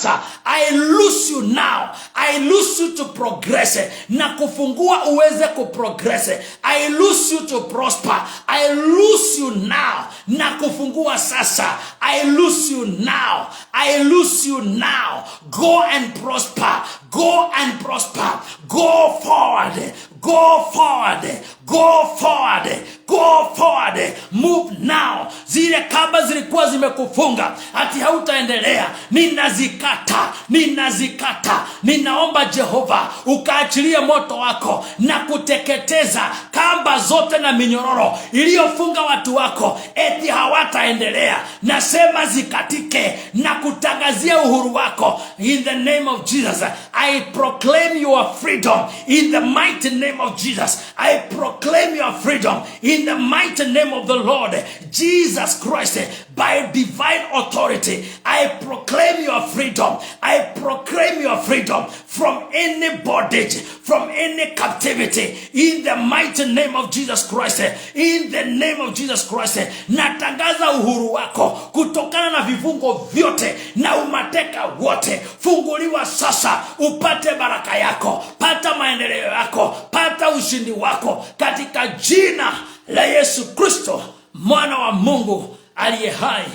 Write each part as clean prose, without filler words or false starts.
sasa. I loose you now. I loose you to progress, na kufungua uweze kuprogress. I loose you to prosper. I loose you now, na kufungua sasa. I loose you now. I loose you now. Go and prosper. Go and prosper. Go forward. Go forward. Go forward. Go forward. Move now. Zile kamba zilikuwa zimekufunga ati hautaendelea, ninazikata, ninazikata. Ninaomba Jehova ukaachilie moto wako na kuteketeza kamba zote na minyororo iliyofunga watu wako eti hawataendelea. Nasema zikatike na kutangazia uhuru wako in the name of Jesus. I proclaim your freedom in the mighty name of Jesus. I proclaim your freedom in the mighty name of the Lord Jesus Christ. By divine authority, I proclaim your freedom. I proclaim your freedom from any bondage, from any captivity, in the mighty name of Jesus Christ. In the name of Jesus Christ, natangaza uhuru wako kutokana na vifungo vyote na umateka wote. Funguliwa sasa, upate baraka yako, pata maendeleo yako, pata ushindi wako katika jina la Yesu Kristo, mwana wa Mungu aliye hai.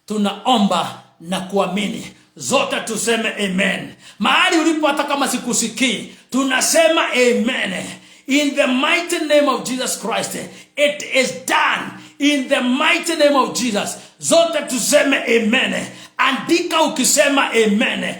Tunaomba na kuamini, zote tuseme amen. Mahali ulipo, hata kama sikusikii, tunasema amen. In the mighty name of Jesus Christ, it is done. In the mighty name of Jesus, zote tuseme amen. Andika ukisema amen.